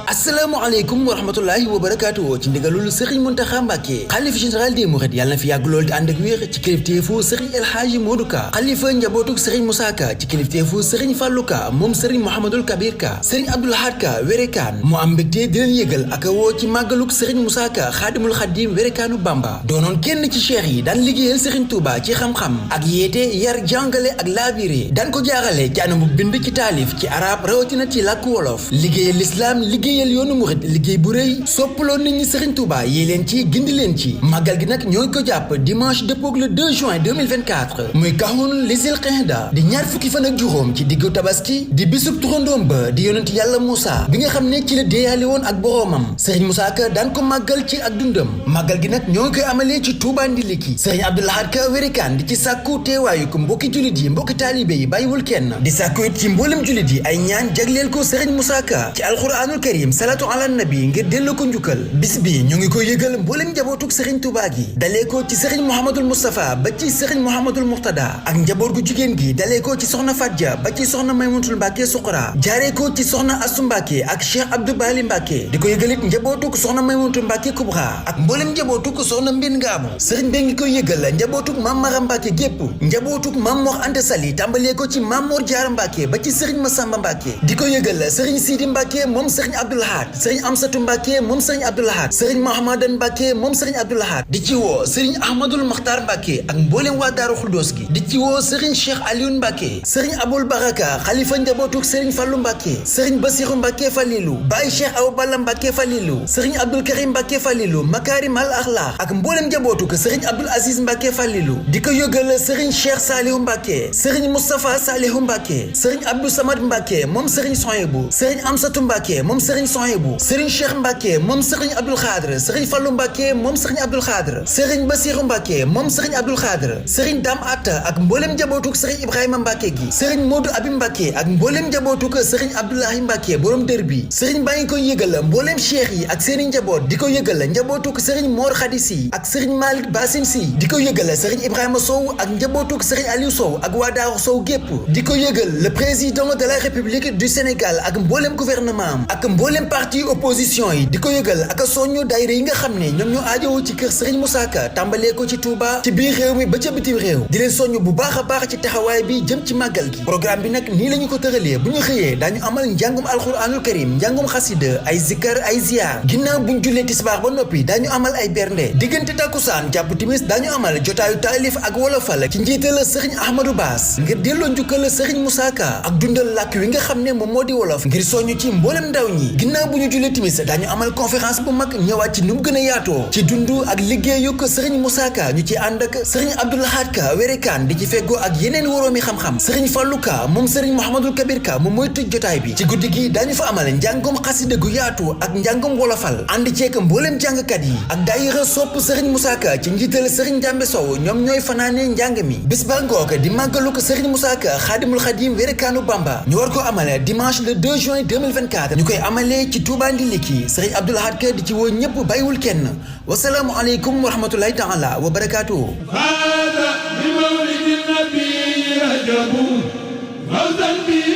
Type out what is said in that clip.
asalaamaaleykum wa rahmatullahi wa barakaatu ci ndigalul Serigne Mountakha Mbacké xalifa général des mourides yàlla na fi yàgg lool di ànd ak wér ci kilifteefu Serigne El Hadji Modou Ka xalifa njabootug Serigne Moussa Ka ci kilifteefu Serigne Fallou Ka moom Serigne Mouhamadoul Kabir Ka Serigne Abdoul Ahad Ka Wérékaan mu am mbégte di leen yëgal ak woo ci màggalug Serigne Moussa Ka Xaadimul Xaadim Wérékaanu Bamba doonoon kenn ci cheikh yi daan liggéeyal Serigne Touba ci xam-xam ak yéete yar jàngale ak laabiré daan ko jaarale ci anamu bind ci taalif ci arab rawatina ci làkku wolof liggéeyal lislaam liggéeyal yoonu murid liggéey bu rëy soppaloo nit ñi Serigne Touba yee leen ci gindi leen ci màggal gi nag ñoo ngi ko jàpp dimanche dëppoog le 2 juin 2024 muy kahun li zil qa'da di ñaar fukki fan ak juróom ci diggu tabaski di bisub turandoom ba di yonent yàlla Moussa bi nga xam ne ci la déeyaale woon ak boroomam Serigne Moussa Ka daan ko màggal ci ak dundam màggal gi nag ñoo ngi koy amalee ci Touba Ndiliki Serigne Abdoul Ahad Ka Wérékaan di ci sàkku teewaayu ko mbokki jullit yi mbokki taalibe yi bàyyiwul kenn di sàkku it ci mboolem jullit yi ay ñaan jagleel ko Serigne Moussa Ka ci alxuraanul karim salatu ala nabi ngir delloo ko njukkal bis bi ñu ngi ko yëgal mboolem njabootug Serigne Touba gi dalee ko ci Serigne Mouhamadoul Moustapha ba ci Serigne Mouhamadoul Mourtada ak njaboot gu jigéen gi dalee ko ci soxna Fadja ba ci soxna Maymunatul Mbàkke Suqra jaaree ko ci soxna Astou Mbàkke ak Cheikh Abdou Bali Mbàkke di ko yëgalit njabootug soxna Maymunatul Mbàkke Kubra ak mboolem njabootug soxna Mbin Ngaabu Serigne bi ngi koy yëgal njabootug Mame Maram Mbàkke gépp njabootug Mame Mor Anta Sali tàmbalee ko ci Mame Mor Jaara Mbàkke ba ci Serigne Massamba Mbàkke di ko yëgal Serigne Sidi Mbàkke moom Serigne Abdoul Ahad Serigne Amsatou Mbàkke moom Serigne Abdoul Ahad Serigne Mahamadan Mbàkke moom Serigne Abdoul Ahad di ci woo Serigne Ahmadoul Makhtar Mbàkke ak mboolem waa Daaru Xuddoos gi di ci woo Serigne Cheikh Alioune Mbàkke Serigne Aboul Baraka xalifa njabootug Serigne Fallou Mbàkke Serigne Bassirou Mbàkke Falilou Baye Cheikh Awa Balla Mbàkke Falilou Serigne Abdoul Karim Mbàkke Falilou Makarim al Akhlaq ak mboolem njabootug Serigne Abdoul Aziz Mbàkke Falilou di ko yëgal Serigne Cheikh Salihu Mbàkke Serigne Moustapha Salihu Mbàkke Serigne Abdou Samad Mbàkke moom Serigne Soyebu Serigne Amsatou Mbàkke moom Serigne Soyebu Serigne Cheikh Mbàkke moom Serigne Abdoul Khadr Serigne Fallou Mbàkke moom Serigne Abdoul Khadr Serigne Bassirou Mbàkke moom Serigne Abdoul Khadr Serigne Dame Atta ak mboolem njabootug Serigne Ibrahima Mbàkke gi Serigne Modou Abi Mbàkke ak mboolem njabootug Serigne Abdoulahi Mbàkke borom dër bi Serigne baa ngi koy yëgal mboolem cheikh yi ak seeni njaboot di ko yëgal njabootug Serigne Mor Khady Sy ak Serigne Malick Bassine Sy di ko yëgal Serigne Ibrahima Sow ak njabootug Serigne Aliou Sow ak waa Daaru Sow gépp di ko yëgal le président de la République du Sénégal ak mboolem gouvernement am ak mboolem parti opposition yi di ko yëgal ak soññu daayira yi nga xam ne ñoom ñoo aajowoo ci kër Serigne Moussa Ka tàmbalee ko ci Touba ci biir réew mi ba ca bitim réew di leen soññ bu baax a baax ci taxawaay bi jëm ci màggal gi programme bi nag nii la ñu ko tëralee bu ñu xëyee daañu amal njàngum alxuraanul karim njàngum xasida ay zikkar ay ziyaar ginnaaw buñ jullee tisbaar ba noppi daañu amal ay bernde diggante takkusaan jàpp timis daañu amal jotaayu taalif ak wolofal ci njiital Serigne Ahmadou Bass ngir delloo njukkal Serigne Moussa Ka ak dundal làkk wi nga xam ne moom moo di wolof ngir soññ ci mboolem ndaw ñi ginnaaw bu ñu jullee timis daañu amal conférence bu mag ñëwaat ci nu mu gën a yaatoo ci dundu ak liggéeyu ko Serigne Moussa Ka ñu ci ànd ak Serigne Abdoul Ahad Ka Wérékaan di ci feggoo ak yeneen woroomi xam-xam Serigne Fallou Ka moom Serigne Mouhamadoul Kabir Ka moom mooy tëj jotaay bi ci guddi gi daañu fa amal njàngum xasida gu yaatu ak njàngum wolofal ànd ceek mboolem jàngkat yi ak daayira sopp Serigne Moussa Ka ci njiital Serigne Jambe Sow ñoom ñooy fanaane njàng mi bis ba ngoog di màggalu ko Serigne Moussa Ka Xaadimul Xaadim Wérékaanu Bamba ñu war ko amal dimanche le 2 juin 2024 ñu koy amalee ci Touba Ndiliki Serigne Abdoul Ahad Ka di ci woo ñëpp bàyyiwul kenn wasalaamu aleykum wa rahmatullahi taala wa barakaatuhu هذا بمولد النبي رجب فوزا به